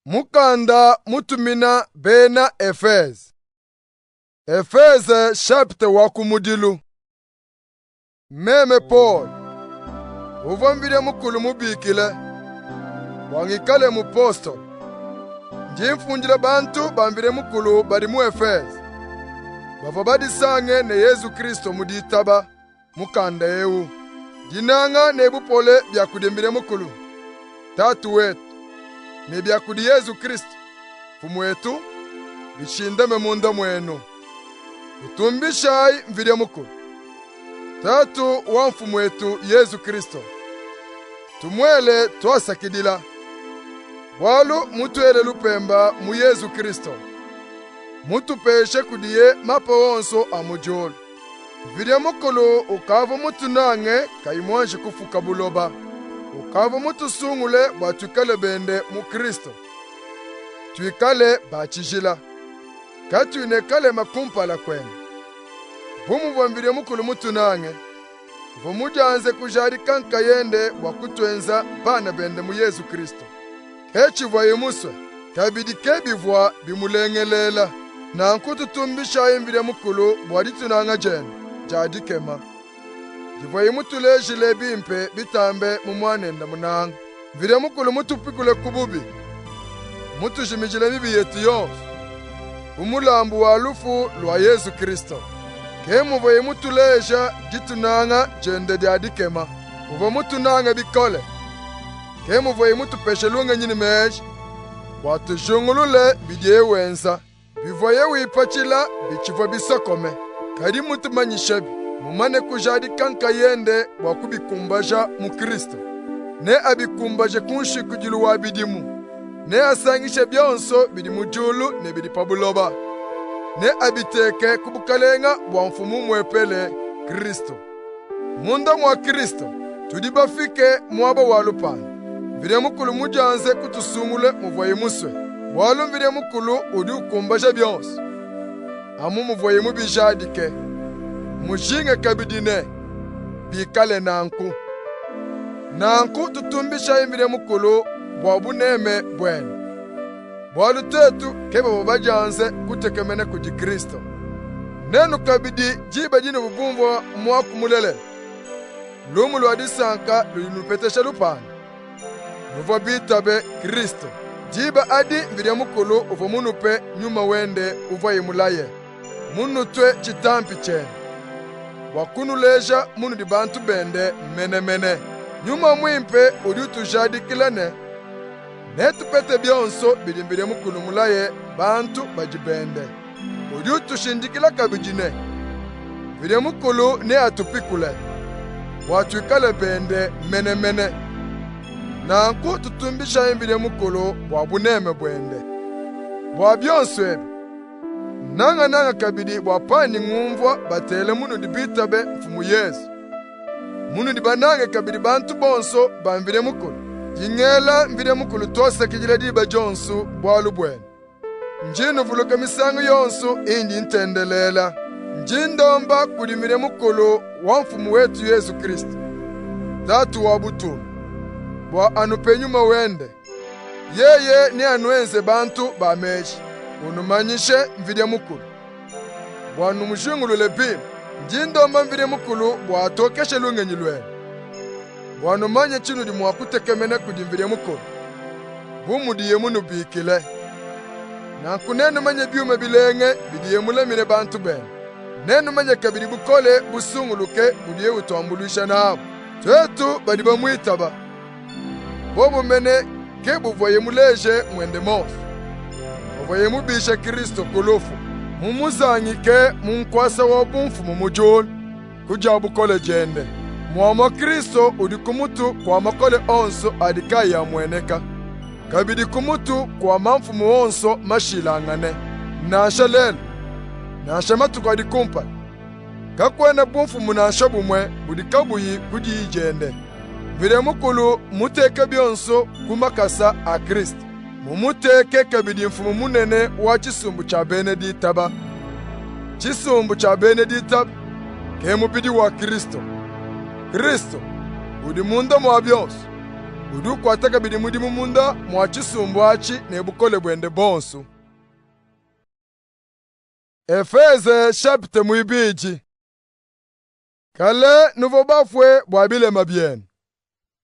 Mukanda mutumina bena Efeze. Efeze chapitre wa kumudilu. Meme Paul, uvua Mvidie Mukulu mubikile bua ngikale mupostolo, ndi mfundila bantu ba Mvidie Mukulu badi mu Efeze, bavua badisange ne Yezu Kristu mu ditaba. Mukanda eu, dinanga ne bupole bia kudi Mvidie Mukulu, Tatu wetu, ne bia kudi Yezu Kristu, Mfumu wetu, bishindame munda muenu. Tutumbishayi Mvidie Mukulu, Tatu wa Mfumu wetu Yezu Kristu. Tumuele tuasakidila, bualu mmutuele lupemba mu Yezu Kristu, mutupeshe kudiye mapa onsu a mu diulu. Mvidie Mukulu ukavua mutunange kayi muanji kufuka buloba. Ukavua mutusungule bua tuikale bende mu Kristu, tuikale ba tshijila, katuyi ne kalema kumpala kuende. Bu muvua Mvidie Mukulu mutunange, uvua mudianze kujadika nkayende bua kutuenza bana bende mu Yezu Kristu. Ke tshivuaye musue, kabidi ke bivua bimulengelela. Nanku tutumbishayi Mvidie Mukulu bua ditunanga diende dia dikema, divuaye mutulejile bimpe bitambe mu Muanende munanga. Mvidie Mukulu mmutupikule ku bubi, mutujimijile mibi yetu yonsu, ku mulambu wa lufu lua Yezu Kristu. Ke muvuaye mutuleja ditunanga diende dia dikema. Uvua mutunange bikole. Ke muvuaye mutupeshe lungenyi ne meji bua tujingulule bidiye wenza. Bivuaye wipatshila bitshivua bisokome, kadi mmutumanyishebi, mumane kujadika nkayende bua kubikumbaja mu Kristu. Neabikumbaje ku nshikidilu wa bidimu. Neasangishe bionso bidi mu diulu ne bidi pa buloba. Neabiteke ku bukalenga bua Mfumu umuepele, Kristu. Munda mua Kristo tudi bafike muaba wa lupandu. Mvidie Mukulu mmudianze kutusungula muvuaye musue, bualu Mvidie Mukulu udi ukumbaja bionsu, amu muvuaye mubijadike. Mmujinge kabidi ne, bikale nanku. Nanku tutumbishayi Mvidie Mukulu bua buneme buende, bualu tuetu ke bavua badianze kutekemena kudi Kristo. Nenu kabidi diba dinuvua bumvua muaku mulelela, Lumu lua Disanka ludi lunupetesha lupandu, nuvua bitabe Kristo. Diba adi Mvidi Mukulu uvua munupe Nyuma wende uvuaye mulaye, munutue tshitampi tshiende, bua kunuleja munudi bantu bende menemene. Nyuma Muimpe udi utujadikila ne, netupete bionso bidi Mvidi Mukulu mulaye bantu badi bende. Udi utushindikila kabidi ne, Mvidi Mukulu neatupikule, bua tuikale bende menemene. Nanku tutumbishayi Mvidi Mukulu bua buneme buende. Bua bionsu ebi, nangananga kabidi bua pandi ngumvua batele munudi bitabe Mfumu Yezu, munudi banange kabidi bantu bonso ba Mvidi Mukulu, ndi ngela Mvidi Mukulu tuasakidila diba dionsu bualu buenu. Ndi nnuvuluka misangu yonso indi ntendelela. Ndi ndomba kudi Mvidi Mukulu wa Mfumu wetu Yezu Kristu, Tatu wa butumbi, bua anupe Nyuma wende. Yeye neanuenze bantu ba meji, unumanyishe Mvidi Mukulu, bua numujingulule bimpe. Ndi ndomba Mvidi Mukulu bua atokeshe lungenyi luenu, bua numanye tshinudi mua kutekemena kudi Mvidi Mukulu, bu mudiye munubikile. Nanku nenumanye biuma bilenga bidiye mulamine bantu bende. Nenumanye kabidi bukole busunguluke budiye utuambuluisha nabu, tuetu badi bamuitaba. Bobu mene ke buvuaye muleje muende muonso, pavuaye mubishe Kristo ku lufu, mumuzangike mu nkuasa wa bumfumu mu diulu ku dia bukole diende. Muamua Kristo udi ku mutu kua makole onso adi kaayi amueneka, kabidi ku mutu kua mamfumu onso mashilangane, nansha lelu, nansha matuku adi kumpala. Kakuena bumfumu nansha bumue budi kabuyi ku diyi diende. Mvidi Mukulu mmuteke bionso ku makasa a Kristu, mumuteke kabidi mfumu munene wa tshisumbu tshia bena ditaba. Tshisumbu tshia bena ditaba ke mubidi wa Kristu. Kristu udi munda mua bionso. Udi ukuata kabidi mudimu munda mua tshisumbu atshi ne bukole buende buonso. Efeze chapitre muibidi. Kale nuvua bafue bua bilema bienu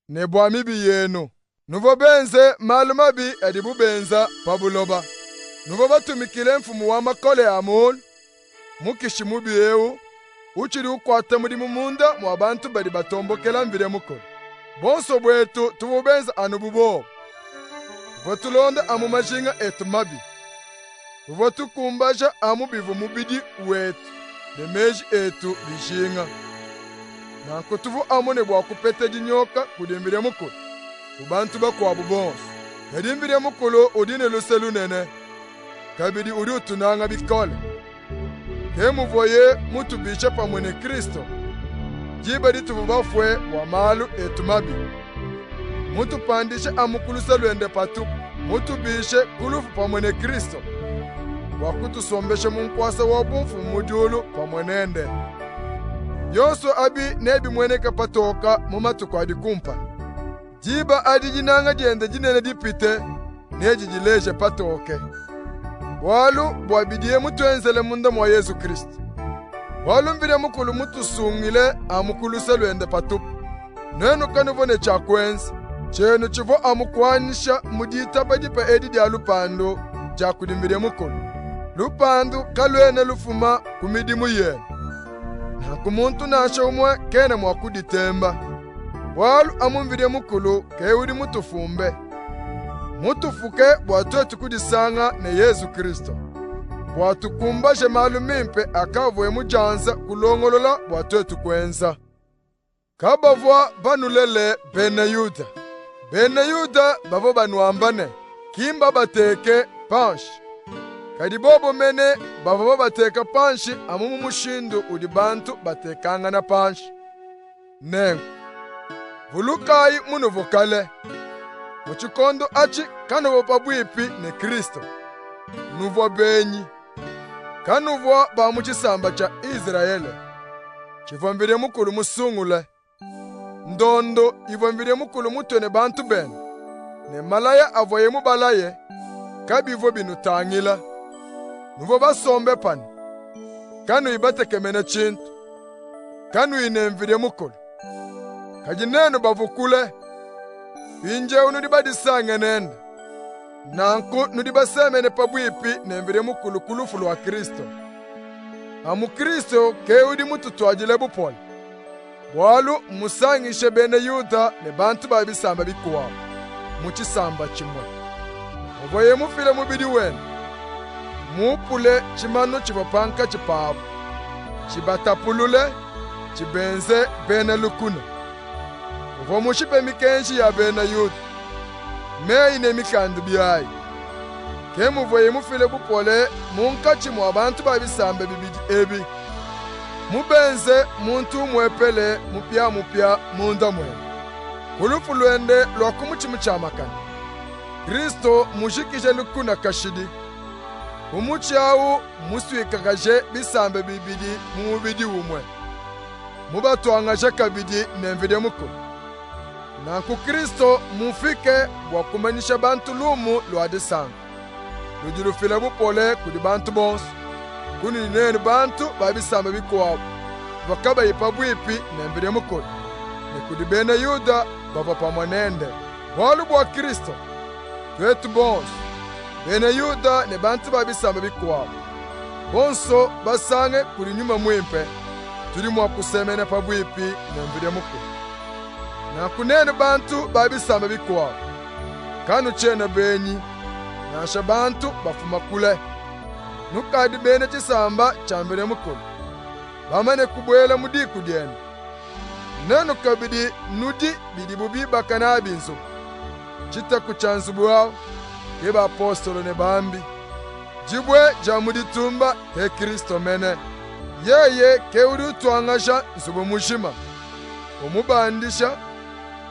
ne bua mibi yenu. Nuvua benze malu mabi adibu benza pa buloba. Nuvua batumikile mfumu wa makole a muulu, mukishi mubi eu utshidi ukuata mudimu munda mua bantu badi batombokela Mvidi Mukulu. Bonso buetu tuvua benze anu bu bobu. Tuvua tulonda amu majinga etu mabi. Tuvua tukumbaja amu bivua mubidi wetu ne meji etu bijinga. Nanku tuvua amu ne bua kupeta dinyoka kudi Mvidi Mukulu bu bantu bakuabu bonsu. Kadi Mvidi Mukulu udi ne luse lunene, kabidi udi utunanga bikole. Ke muvuaye mutubishe pamue ne Kristo diba dituvua bafue bua malu etu mabi. Mutupandishe amu ku luse luende patupu, mutubishe ku lufu pamue ne Kristo, bua kutusombesha mu nkuasa wa bumfumu mu diulu pamue nende. Bionso abi nebimueneke patoka mu matuku adi kumpala. Diba adi dinanga diende dinene dipite nedidileje patoke, bualu bua bidiye mutuenzele munda mua Yezu Kristo. Bualu Mvidi Mukulu mutusungile amu ku luse luende patupu. Nuenu kanuvua ne tshia kuenza, tshienu tshivua amu kuanyisha mu ditaba dipa edi dia lupandu dia kudi Mvidi Mukulu. Lupandu kaluena lufuma ku midimu yenu, nanku muntu nansha umue kena mua kuditemba. Bualu amu Mvidi Mukulu ke udi mutufumbe, mutufuke bua tuetu kudisanga ne Yezu Kristo, bua tukumbaje malu mimpe akavuaye mudianza kulongolola bua tuetu kuenza. Kabavua banulele bena Yuda. Bena Yuda bavua banuamba ne, ki mbabateke panshi. Kadi bobo mene bavua babateka panshi amu mu mushindu udi bantu batekangana panshi. Nenku, vulukayi munuvua kale. Mu tshikondo atshi kanuvua pabuipi ne Kristo. Nuvua benyi, kanuvua ba mu tshisamba tshia Izrayele, tshivua Mvidi Mukulu musungule. Ndondo ivua Mvidi Mukulu mutue ne bantu bende, ne malaya avuaye mubalaye, kabivua binutangila. Nuvua basombe panu, kanuyi batekemene tshintu. kanuyi ne Mvidi Mukulu. Kadi nenu bavua kule, mpindiewu nudi badisange nende. Nanku nudi basemene pabuipi ne Mvidi Mukulu ku lufu lua Kristo. Amu Kristo ke udi mututuadile bupole, bualu mmusangishe bena Yuda ne bantu ba bisamba bikuabu mu tshisamba tshimue. Pavuaye mufile mubidi wende, muupule tshimanu tshivua pankatshi pabu, tshibatapulule, tshibenze bena lukuna. Uvua mushipe mikenji ya bena Yuda, meyi ne mikandu biayi. Ke muvuaye mufile bupole munkatshi mua bantu ba bisamba bibidi ebi, mubenze muntu umuepele mupiamupia munda muende. Ku lufu luende lua ku mutshi mutshiamakane, Kristo mmujikije lukuna kashidi. Ku mutshi awu mmusuikakaje bisamba bibidi mu mubidi umue, mubatuangaje kabidi ne Mvidi Mukulu. Nanku Kristo mmufike bua kumanyisha bantu lumu lua disanka, ludi lufila bupole kudi bantu bonsu, kunudi nuenu bantu ba bisamba bikuabu bavua kabayi pabuipi ne Mvidi Mukulu, ne kudi bena Yuda bavua pamue nende. Bualu bua Kristo, tuetu bonso, bena Yuda ne bantu ba bisamba bikuabu, bonso basange kudi Nyuma Muimpe, tudi mua kusemena pabuipi ne Mvidi Mukulu. Nanku nenu bantu ba bisamba bikuabu, kanutshiena benyi, nansha bantu bafuma kule. Nukadi bena tshisamba tshia Mvidi Mukulu, bamane kubuela mu diku diende. Nuenu kabidi nudi bidibu bibaka nabi nzubu. Tshitaku tshia nzubu awu ke bapostolo ne bambi. Dibue dia mu ditumba ke Kristo mene. Yeye ke udi utuangaja nzubu mujima, umubandisha,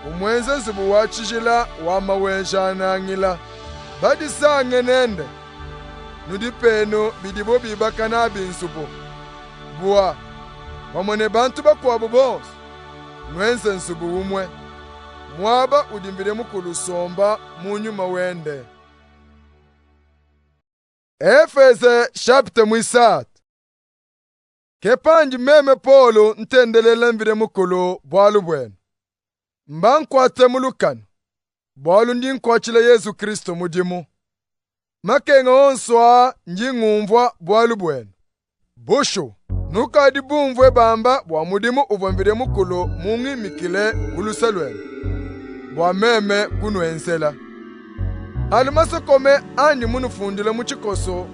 umuenza nzubu wa tshijila wa Maweja-Nangila. Badisange nende, nudi penu bidibu bibaka nabi nzubu, bua, pamue ne bantu bakuabu bonso, nuenze nzubu umue. muaba udi Mvidi Mukulu usomba mu nyuma wende. Efeze chapitre muisatu. Ke pandi meme Polu ntendelela Mvidi Mukulu bualu buenu. Mbankuate mu lukanu, bualu ndi nkuatshila Yezu Kristo mudimu. Makenga onso aa ndi ngumvua bualu buenu. Bushuwa, nukadi bumvue bamba bua mudimu uvua Mvidi Mukulu mungimikile ku luse luende, bua meme kunuenzela. Malu masokome andi munufundile mu tshikoso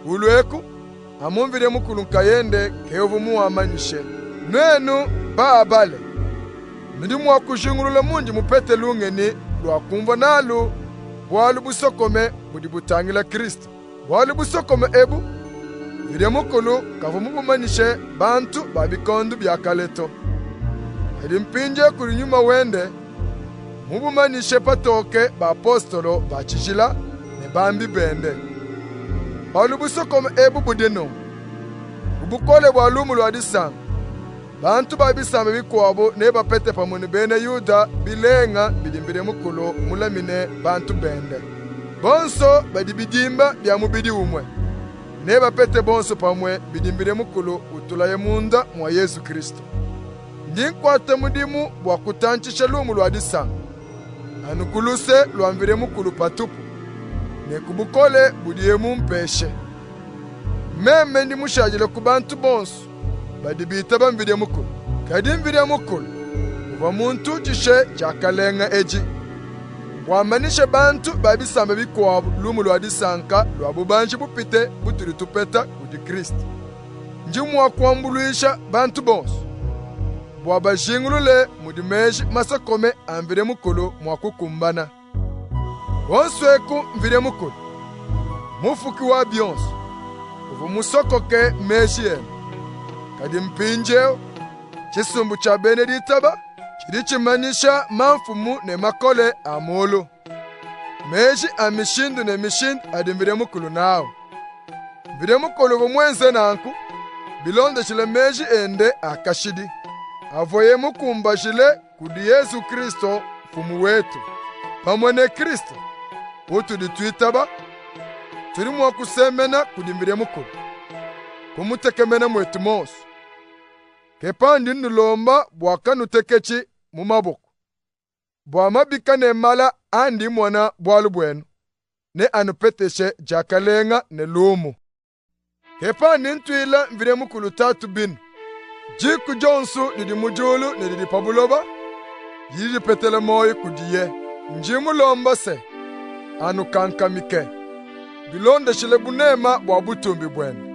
kulu eku, amu Mvidi Mukulu nkayende ke uvua muamanyishe. Nuenu baabale, nudi mua kujingulula mundi mupete lungenyi lua kumvua nalu bualu busokome budi butangila Kristo. Bualu busokome ebu, Mvidi Mukulu kavua mubumanyishe bantu ba bikondu bia kale to. Kadi mpindieu kudi Nyuma wende mubumanyishe patoke bapostolo ba tshijila ne bambi bende. Bualu busokome ebu budi nunku: ku bukole bua Lumu lua Disanka, bantu ba bisamba bikuabu nebapete pamue ne bena Yuda bilenga bidi Mvidi Mukulu mulamine bantu bende. Bonso badi bidimba bia mubidi umue, nebapete bonso pamue bidi Mvidi Mukulu utulaya munda mua Yezu Kristo. Ndi nkuata mudimu bua kutantshisha Lumu lua Disanka, anu ku luse lua Mvidi Mukulu patupu, ne ku bukole budiye mumpeshe. Meme ndi mushadile ku bantu bonso badi bitaba Mvidi Mukulu. Kadi Mvidi Mukulu uvua muntutshishe diakalenga edi, bua mmanyishe bantu ba bisamba bikuabu Lumu lua Disanka lua bubanji bupite butudi tupeta kudi Kristu. Ndi mua kuambuluisha bantu bonso, bua bajingulule mudi meji masokome a Mvidi Mukulu mua kukumbana. Kuonso eku Mvidi Mukulu, Mufuki wa bionso, uvua musokoke meji ende. Kadi mpindieu tshisumbu tshia bena ditaba tshidi tshimanyisha mamfumu ne makole a mulu, meji a mishindu ne mishindu adi Mvidi Mukulu nawu. Mvidi Mukulu uvua muenze nanku bilondeshile meji ende a kashidi, avuaye mukumbajile kudi Yezu Kristo Mfumu wetu. Pamue ne Kristo utudi tuitaba, tudi mua kusemena kudi Mvidi Mukulu, kumutekemena muetu muonso. Ke pandi nnulomba bua kanuteketshi mu maboko, bua mabika ne mala andi mmona bualu buenu, ne anupeteshe diakalenga ne lumu. Ke pandi ntuila Mvidi Mukulu Tatu binu. Diku dionsu didi mu diulu ne didi pa buloba didi dipetela muoyo kudiye. Ndi mulomba se, anukankamike bilondeshile bunema bua butumbi buende,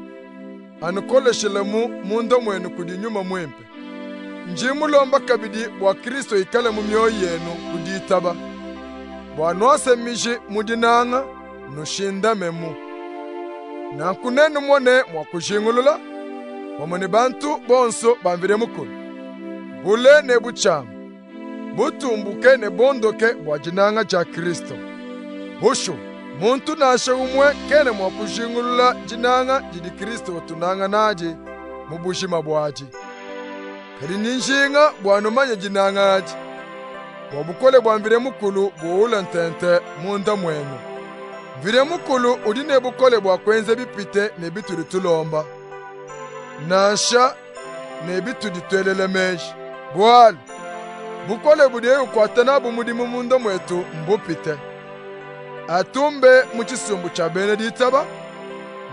anukoleshilemu munda muenu kudi Nyuma Muimpe. Ndi mulomba kabidi bua Kristo ikale mu mioyo yenu ku ditaba, bua nuase miji mu dinanga, nushindamemu. Nanku nenumone mua kujingulula, pamue ne bantu bonso ba Mvidi Mukulu, bule ne butshiama, butumbuke ne buondoke bua dinanga dia Kristo. Bushuwa, muntu nansha umue kena mua kujingulula dinanga didi Kristo utunanga nadi mu bujima buadi. Kadi ndi njinga bua numanye dinanga adi, bua bukole bua Mvidi Mukulu buwule ntente munda muenu. Mvidi Mukulu udi ne bukole bua kuenza bipite ne bitudi tulomba, nansha ne bitudi tuelela meji. Bualu bukole budiye ukuata nabu mudimu munda muetu mbupite. Atumbe mu tshisumbu tshia bena ditaba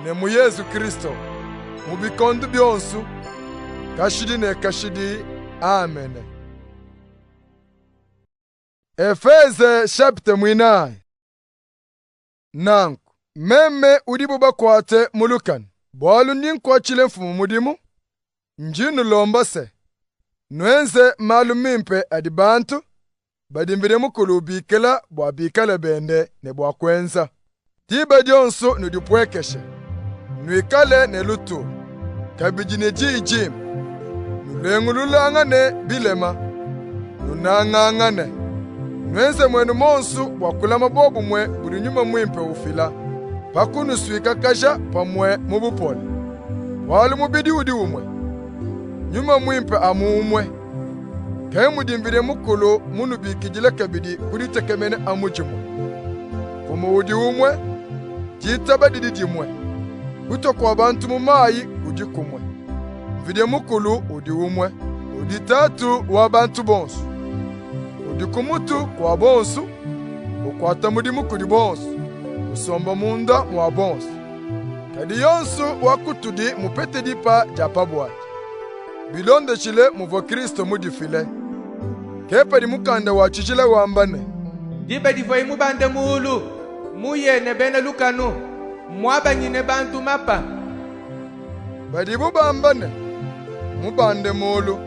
ne mu Yezu Kristo mu bikondo bionso, kashidi ne kashidi. Amene. Efeze chapitre muinayi. Nanku, meme udibu bakuate mu lukanu, bualu ndi nkuatshile Mfumu mudimu, ndi nnulomba se, nuenze malu mimpe adi bantu badi Mvidi Mukulu ubikila bua bikale bende ne bua kuenza. Diba dionso nudipuekeshe, nuikale ne lutulu, kabidi ne diyi dimpe, nulengululangane bilema, nunangangane. Nuenze muenu muonso bua kulama buobumue budi Nyuma Muimpe ufila, pa kunusuikakaja pamue mu bupole. Bualu mubidi udi umue, Nyuma Muimpe amu umue. Ke mudi Mvidi Mukulu munubikidile kabidi ku ditekemena amu dimue. Mfumu udi umue, ditaba didi dimue, kutua kua bantu mu mayi kudi kumue. Mvidi Mukulu udi umue, udi Tatu wa bantu bonsu, udi ku mutu kua bonsu, ukuata mudimu kudi bonsu, usomba munda mua bonsu. Kadi yonsu wa kutudi mupete dipa dia pa buadi, bilondeshile muvua Kristo mudifile. Ke padi mukanda wa tshijila wamba ne, Diba divuaye mubande muulu, muye ne bena lukanu, mmuabanyine bantu mapa. Badibu bamba ne, mubande muulu,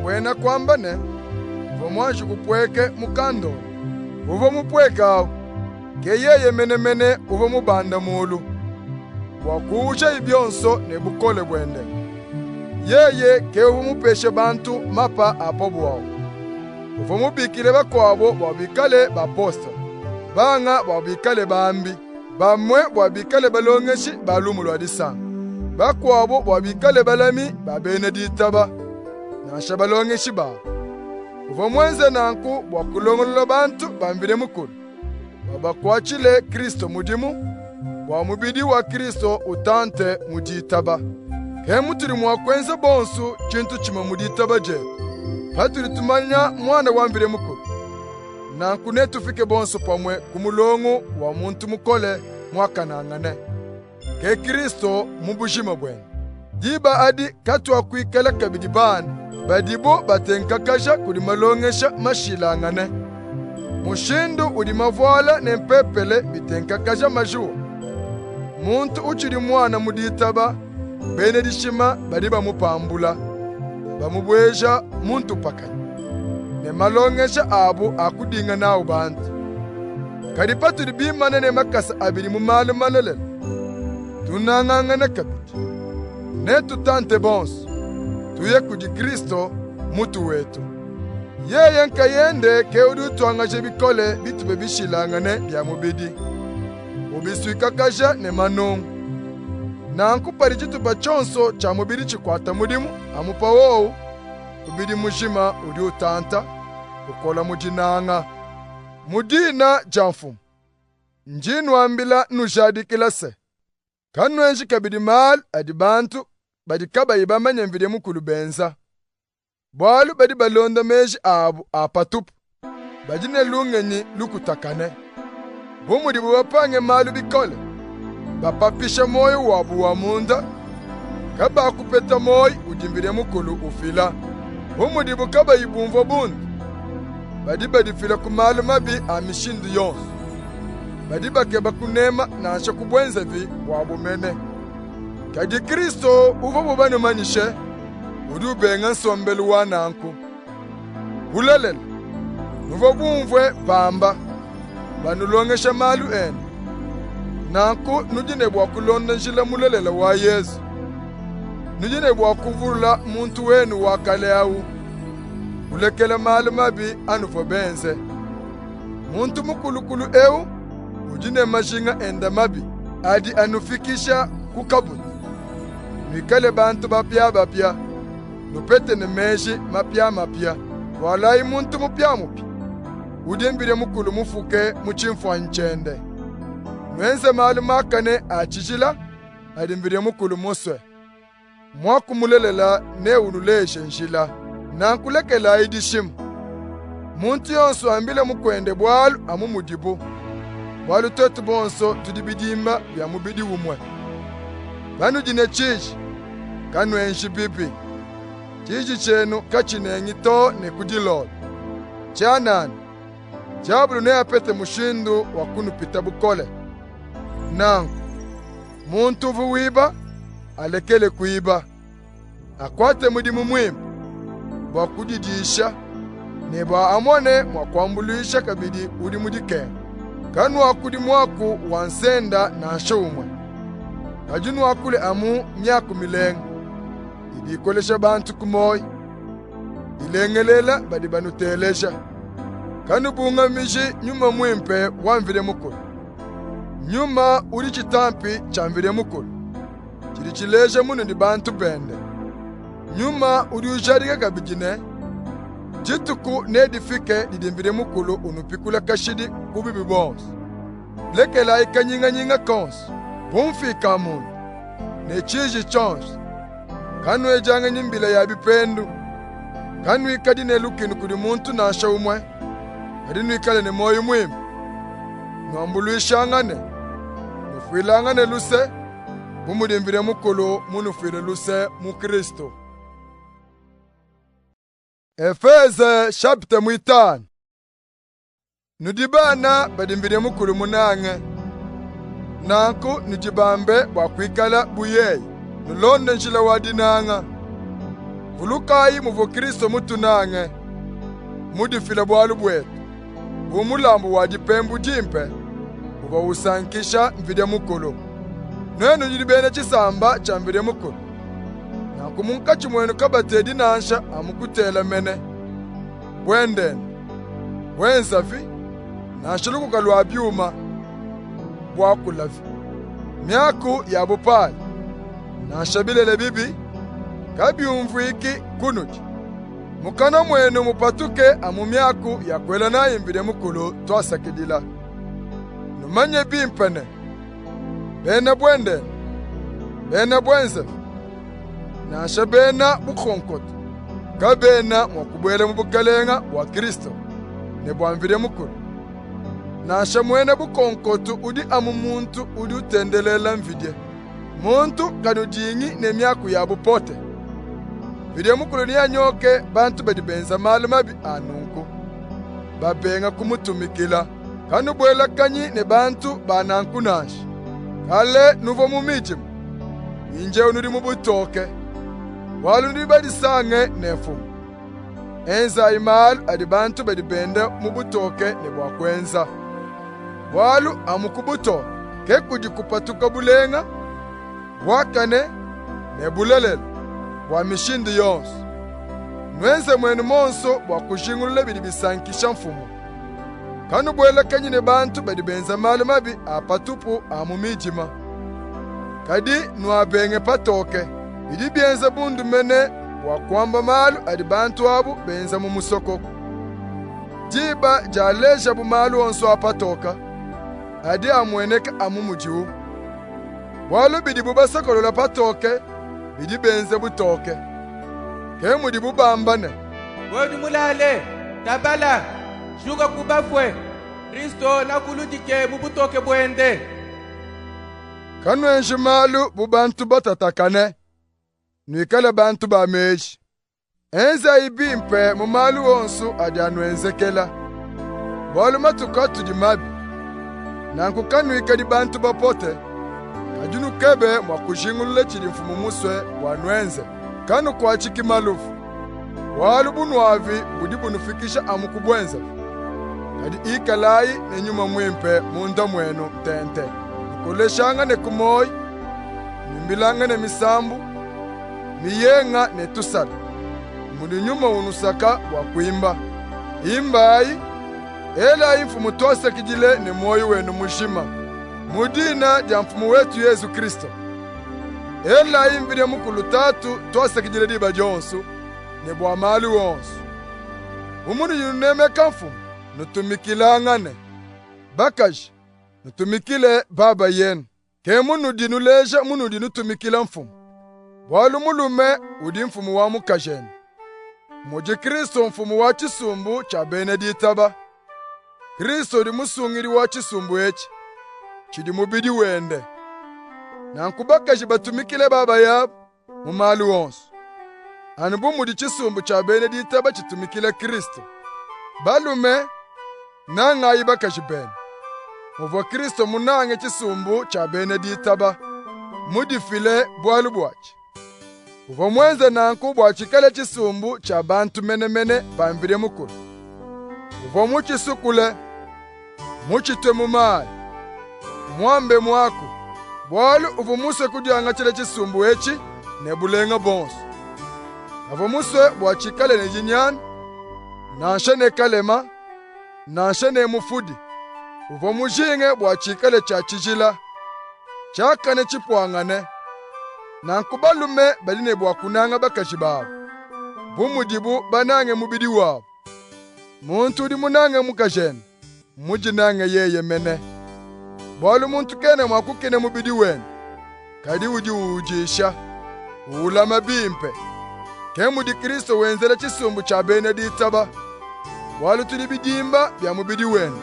mbuena kuamba ne, uvua muanji kupueke mu kandonda. Uvua mupueke awu, ke yeye menemene uvua mubande muulu, bua kuwujaye bionso ne bukole buende. Yeye ke uvua mupeshe bantu mapa a pa buawu. Uvua mubikile bakuabu bua bikale bapostolo, banga bua bikale bambi, bamue bua bikale balongeshi ba Lumu lua Disanka, bakuabu bua bikale balami ba bena ditaba, nansha balongeshi babu. Uvua muenze nanku bua kulongolola bantu ba Mvidi Mukulu, bua bakuatshile Kristo mudimu, bua mubidi wa Kristo utante mu ditaba. Ke mutudi mua kuenza bonsu tshintu tshimue mu ditaba dietu, patudi tumanya Muana wa Mvidi Mukulu. Nanku netufike bonso pamue ku mulongo wa muntu mukole muakanangane, ke Kristo mu bujima buende. Diba adi katuakuikala kabidi bana badibo batenkakaja kudi malongesha mashilangane, mushindu udi mavuala ne mpepele bitenkakaja majuwa. Muntu utshidi muana mu ditaba, bena dishima badi bamupambula, bamubueja mu ntupakanyi ne malongesha abu a kudinga nawu bantu. Kadi patudi bimane ne makasa abidi mu malu malelela, tunangangane kabidi, netutante bonso, tuye kudi Kristo mutu wetu. Yeye nkayende ke udi utuangaja bikole bitupa bishilangane bia mubidi, ubisuikakaja ne manungu. Nanku padi tshitupa tshionso tshia mubidi tshikuata mudimu amu pa wowu, mubidi mujima udi utanta, ukola mu dinanga. Mu dina dia Mfumu, ndi nnuambila nnujadikila se, kanuenji kabidi malu adi bantu badi kabayi bamanye Mvidi Mukulu benza. Bualu badi balonda meji abu a patupu, badi ne lungenyi lukutakane. Bu mudibu bapange malu bikole, bapapisha muoyo wabu wa munda, kabakupeta muoyo udi Mvidi Mukulu ufila. Bu mudibu kabayi bumvua bundu, badi badifila ku malu mabi a mishindu yonso. Badi bakeba kunema nansha ku buenzavi buabu mene. Kadi Kristo uvuabu banumanyishe udi ubenga nsombelu wa nanku. Bulelela, nuvua bumvue bamba, banulongesha malu ende. Nanku nudi ne bua kulonda njila mulelela wa Yezu. Nudi ne bua kuvulula muntu wenu wa kale awu, kulekela malu mabi anuvua benze. Muntu mukulukulu eu udi ne majinga ende mabi adi anufikisha ku kabutu. Nuikale bantu bapiabapia, nupete ne meji mapiamapia. Vualayi muntu mupiamupia, udi Mvidi Mukulu mufuke mu tshimfuanyi tshiende. Nuenze malu makane a tshijila adi Mvidi Mukulu musue. Muaku mulelela neunuleje njila. Nanku lekelayi dishima. Muntu yonso ambile mukuende bualu amu mudibu, bualu tuetu bonso tudi bidimba bia mubidi umue. Panudi ne tshiji, kanuenji bibi. Tshiji tshienu katshinengi too ne ku dilolo. Tshianana, diabolo neapete mushindu wa kunupita bukole. Nanku, muntu uvua wiba, alekele kuiba, akuate mudimu muimpe bua kudidisha ne bua amone mua kuambuluisha kabidi udi mu dikenga. Kanuakudi muaku wa nsenda nansha umue, kadi nuakule amu miaku milenga idi ikolesha bantu ku muoyo, ilengelela badi banuteleja. Kanubungamiji Nyuma Muimpe wa Mvidi Mukulu. Nyuma udi tshitampi tshia Mvidi Mukulu, tshidi tshileja munudi bantu bende. Nyuma udi ujadika kabidi ne, Dituku nedifike didi Mvidi Mukulu unupikula kashidi ku bubi buonsu. Lekelayi kanyinganyinga konsu, bumfika-munda, ne tshiji tshionsu. Kanuedianganyi mbila ya bipendu. Kanuikadi ne lukinu kudi muntu nansha umue, kadi nuikale ne muoyo muimpe. Nuambuluishangane, nufuilangane luse, bu mudi Mvidi Mukulu munufuile luse mu Kristo. Efeze chapitre muitanu. Nudi bana badi Mvidi Mukulu munange. Nanku nudi bambe bua kuikala bu yeye, nulonde njila wa dinanga. Vulukayi muvua Kristo mutunange, mudifile bualu buetu, bu mulambu wa dipembu dimpe uvua usankisha Mvidi Mukulu. Nuenu nudi bena tshisamba tshia Mvidi Mukulu. Nanku munkatshi muenu kabatedi nansha amu kutela mene buendenda, buenzavi, nansha lukuka lua biuma, buakulavi, miaku ya bupale, nansha bilele bibi kabiumvuiki kunudi. Mukana muenu mupatuke amu miaku ya kuela nayi Mvidi Mukulu tuasakidila. Numanye bimpe ne, bena buendenda, bena buenzavi, nansha bena bukonkoto kabena mua kubuela mu bukalenga bua Kristo ne bua Mvidi Mukulu. Nansha muena bukonkoto udi amu muntu udi utendelela mvidie. Muntu kanudingi ne miaku ya bupote. Mvidi Mukulu neanyoke bantu badi benza malu mabi a nunku, babenga kumutumikila. Kanubuelakanyi ne bantu ba nanku nansha. Kale nuvua mu midima, mpindiewu nudi mu butoke, bualu nudi badisange ne Mfumu. Enzayi malu adi bantu badi benda mu butoke ne bua kuenza. Bualu amu ku butoke ke kudi kupatuka bulenga, buakane ne bulelela bua mishindu yonso. Nuenze muenu muonso bua kujingulula bidi bisankisha Mfumu. Kanubuelakanyi ne bantu badi benza malu mabi a patupu a mu midima, kadi nuabenge patoke. Bidi bienza bundu mene bua kuamba malu adi bantu abu benza mu musokoko. Diba dialejabu malu onso a patoka, adi amueneka amu mudiwu. Bualu bidibu basokolola patoke bidi benza butoke. Ke mudibu bamba ne, Wewe udi mulale, tabala, juka ku bafue, Kristo nakuludike mu butoke buende. Kanuenji malu bu bantu batatakane, nuikale bantu ba meji. Enzayi bimpe mu malu onso adi anuenzekela, bualu matuku atudi mabi. Nanku kanuikadi bantu bapote, kadi nukebe mua kujingulula tshidi Mfumu musue bua nuenze. Kanukuatshiki maluvu, bualu bunuavi budi bunufikisha amu ku buenzavi. Kadi ikalayi ne Nyuma Muimpe munda muenu tente, nukoleshangane ku muoyi, nuimbilangane misambu, miyenga ne tusala, mudi Nyuma unusaka bua kuimba. Imbayi, elayi Mfumu tuasakidile ne muoyi wenu mujima, mu dina dia Mfumu wetu Yezu Kristo. Elayi Mvidi Mukulu Tatu tuasakidile diba dionsu ne bua malu onsu. Bu munudi nunemeka Mfumu, nutumikilangane. Bakaji, nutumikile babayenu. Ke munudi nuleja munudi nutumikila Mfumu. Bualu mulume udi mfumu wa mukajende, mudi Kristo mfumu wa tshisumbu tshia bena ditaba. Kristo udi musungidi wa tshisumbu etshi, tshidi mubidi wende. Nanku bakaji batumikile babayabu mu malu onso, anu bu mudi tshisumbu tshia bena ditaba tshitumikila Kristo. Balume, nangayi bakaji benu, muvua Kristo munange tshisumbu tshia bena ditaba, mudifile bualu buatshi. Uvua muenze nanku bua tshikale tshisumbu tshia bantu menemene ba Mvidi Mukulu. Uvua mutshisukule, mutshitue mu mayi, muambe muaku, bualu uvua musue kudiangatshila tshisumbu etshi ne bulenga buonso. Kavua musue bua tshikale ne dinyanu, nansha ne kalema, nansha ne mufudi. Uvua mujinge bua tshikale tshia tshijila, tshiakane tshipuangane. Nanku balume badi ne bua kunanga bakaji babu, bu mudibu banange mubidi wabu. Muntu udi munange mukajende, mmudinange yeye mene. Bualu muntu kena mua kukina mubidi wende, kadi udi uwudisha, uwulama bimpe. Ke mudi Kristo wenzela tshisumbu tshia bena ditaba, bualu tudi bidimba bia mubidi wende.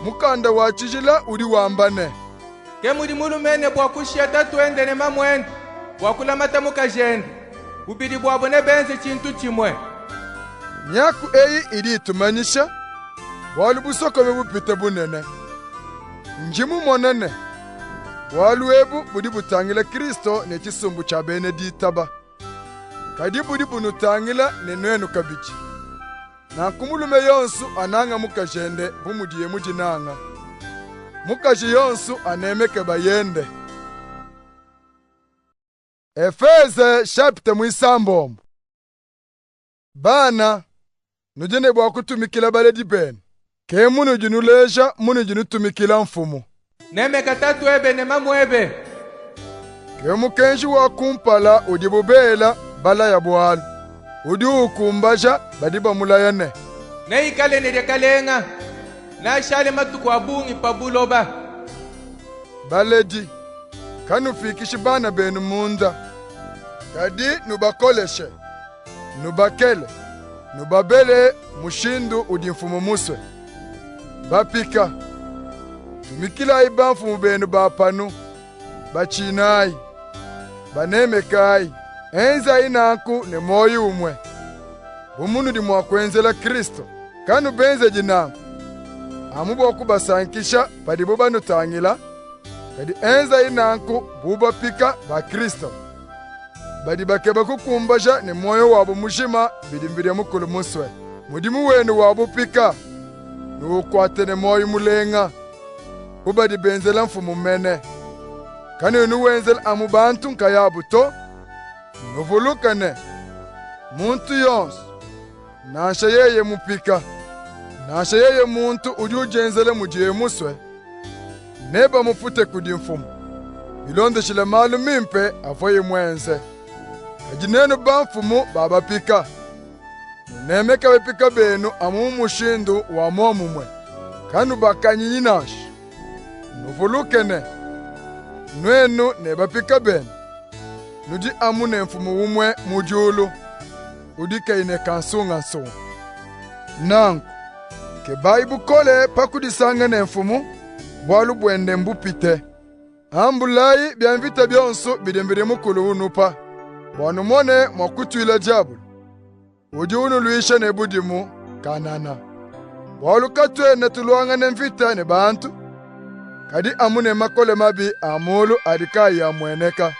Mukanda wa tshijila udi wamba ne, Ke mudi mulume ne bua kushiya tatuende ne mamuende bua kulamata mukajende. Bubidi buabo nebenze tshintu tshimue. Miaku eyi idi itumanyisha bualu busokome bupite bunene. Ndi mumone ne, bualu ebu budi butangila Kristo ne tshisumbu tshia bena ditaba, kadi budi bunutangila ne nuenu kabidi. Nanku mulume yonsu anange mukajende bu mudiye mudinanga. Mukaji yonsu anemeke bayende. Efeze chapitre muisambombo. Bana, nudi ne bua kutumikila baledi benu. Ke munudi nuleja munudi nutumikila Mfumu. Nemeka tatuebe ne mamuebe. Ke mukenji wa kumpala udibu bela balaya bualu. Udi ukumbaja badi bamulaya ne, Neikale ne diakalenga, neashale matuku a bungi pa buloba. Baledi, kanufikishi bana benu munda, kadi nubakoleshe, nubakele, nubabele mushindu udi Mfumu musue. Bapika, tumikilayi bamfumu benu ba panu, batshinayi, banemekayi, enzayi nanku ne muoyo umue, bu munudi mua kuenzela Kristo. Kanubenzedi nanku amu bua kubasankisha padibu banutangila, kadi enzayi nanku bu bapika ba Kristo, badi bakeba kukumbaja ne muoyo wabu mujima bidi Mvidi Mukulu musue. Mudimu wenu wa bupika nuukuate ne muoyo mulenga, bu badi benzela Mfumu mene. Kanuena wenzela amu bantu nkayabu to. Nuvuluke ne, muntu yonso, nansha yeye mupika, nansha yeye muntu udi udienzela mudiye musue, nebamufute kudi Mfumu, bilondeshile malu mimpe avuaye muenze. Kadi nuenu bamfumu ba bapika, nunemeke bapika benu amu mu mushindu wa muomumue, kanubakanyinyi nansha. Nuvuluke ne, nuenu ne bapika benu, nudi amu ne Mfumu umue mu diulu, udi kayi ne kansungasunga. Nanku, kebayi bukole pa kudisanga ne Mfumu, bualu buende mbupite. Ambulayi bia mvita bionso bidi Mvidi Mukulu unupa, bua numone mua kutuila diabulu, udi unuluisha ne budimu kanana. Bualu katuena tuluangana mvita ne bantu, kadi amu ne makole mabi a mulu adi kaayi amueneka,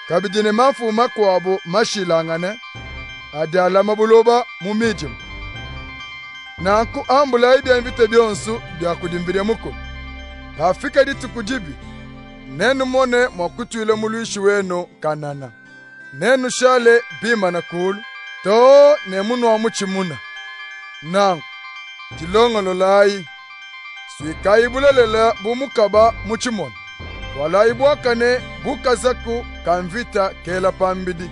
kabidi ne mamfumu makuabu mashilangane adi alama buloba mu midima. Nanku ambulayi bia mvita bionso bia kudi Mvidi Mukulu. Pafika dituku dibi, nenumone mua kutuila muluishi wenu kanana. Nenushale bimane kulu, too ne munuamutshimuna. Nanku, dilongololayi, suikayi bulelela bu mukaba mu tshimono, vualayi buakane bu kazaku ka mvita kela pambidi,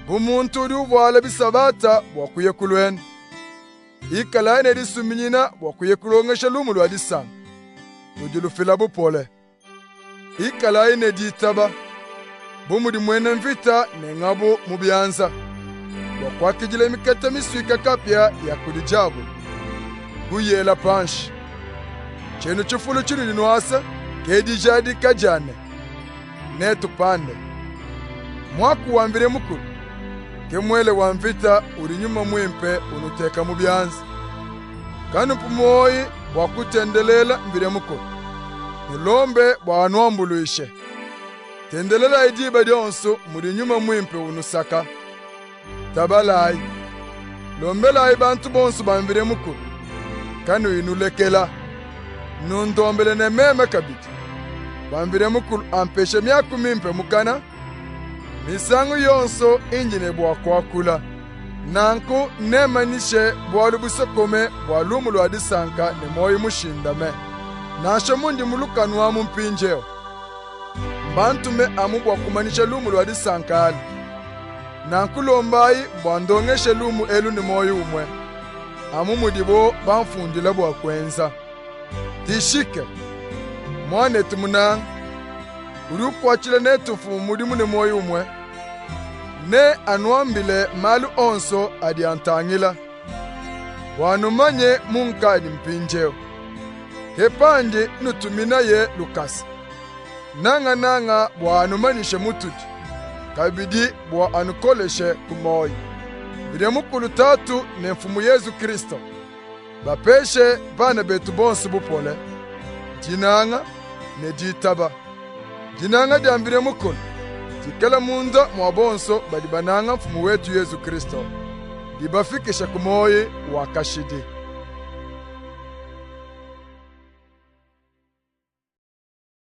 bu muntu udi uvuala bisabata bua kuya ku luendu. Ikalayi ne disuminyina bua kuya kulongesha lumu lua disanka ludi lufila bupole. Ikalayi ne ditaba, bu mudi muena mvita ne ngabu mu bianza, bua kuakidila miketa misuika kapia ya kudi diabolo, kuyela panshi. Tshienu tshifulu tshinudi nuasa ke dijadika dia ne, netupande. Muaku wa Mvidi Mukulu ke muele wa mvita udi Nyuma Muimpe unuteka mu bianza. Kanupu muoyi bua kutendelela Mvidi Mukulu. Nulombe bua anuambuluishe. Tendelelayi diba dionso mudi Nyuma Muimpe unusaka. Tabalayi, lombelayi bantu bonso ba Mvidi Mukulu, kanuyi nulekela. Nundombele ne meme kabidi, bua Mvidi Mukulu ampeshe miaku mimpe mukana, misangu yonso indi ne bua kuakula. Nanku nemmanyishe bualu busokome bua lumu lua disanka ne muoyo mushindame, nansha mundi mu lukanu amu mpindieu. Mbantume amu bua kumanyisha lumu lua disanka alu. Nanku lombayi bua ndongeshe lumu elu ne muoyo umue. amu mudibo bamfundila bua kuenza. Tishike, muanetu munanga, udi ukuatshila netu Mfumu mudimu ne muoyo umue, ne anuambile malu onso adi antangila, bua numanye munkadi mpindieu. Ke pandi nnutuminaye lukasa, nangananga bua anumanyishe mutudi, kabidi bua anukoleshe ku muoyo. Mvidi Mukulu Tatu ne Mfumu Yezu Kristo bapeshe bana betu bonso bupole, dinanga ne ditaba. Dinanga dia Mvidi Mukulu dikale munda mua bonso badi bananga Mfumu wetu Yezu Kristo, dibafikisha ku muoyi wa kashidi.